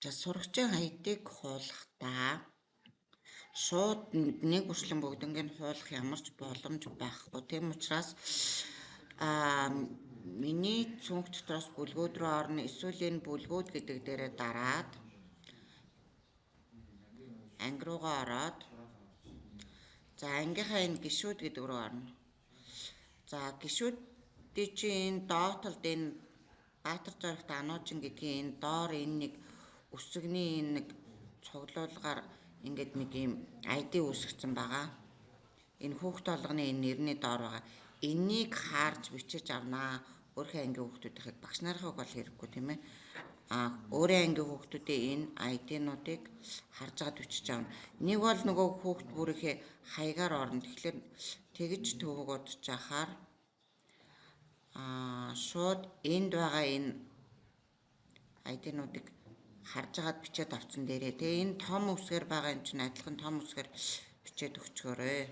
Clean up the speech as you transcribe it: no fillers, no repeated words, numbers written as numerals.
За, сурагчийн ID-г хуулахдаа шууд нэг үршлэн бүгднийг нь хуулах ямар ч боломж байхгүй. Тийм учраас миний цүнх дотроос бүлгүүд рүү орно, эсвэл энэ бүлгүүд гэдэг дээрээ дараад анги руугаа ороод, за, ангийнхаа энэ гишүүд гэдэг рүү орно. За, гишүүдийн чинь энэ доод талд энэ Баатар зоригт Ануучин гэдгийн энэ доор энэ нэг үсгний энэ нэг цуглуулгаар ингээд нэг юм ID үүсгэсэн байгаа. Энэ хүүхд толгоны энэ нэрний доор байгаа. Энийг хаарж бичиж авнаа. Өөрийнхөө ангийн хүүхдүүдийнхийг, багш нарынхыг бол хэрэггүй, тийм ээ. Өөрийн ангийн хүүхдүүдийн энэ ID-нуудыг харж агаад бичиж авна. Нэг бол нөгөө хүүхд бүрийнхээ хаягаар орно. Тэгэхээр тэгж төвөг удаж ахаар шууд энд байгаа энэ ID-нуудыг харж агаад бичээд авцсан дээрээ. Тэгээ энэ том үсгээр байгаа юм чинь адилхан том үсгээр бичээд өгчгөөрэй.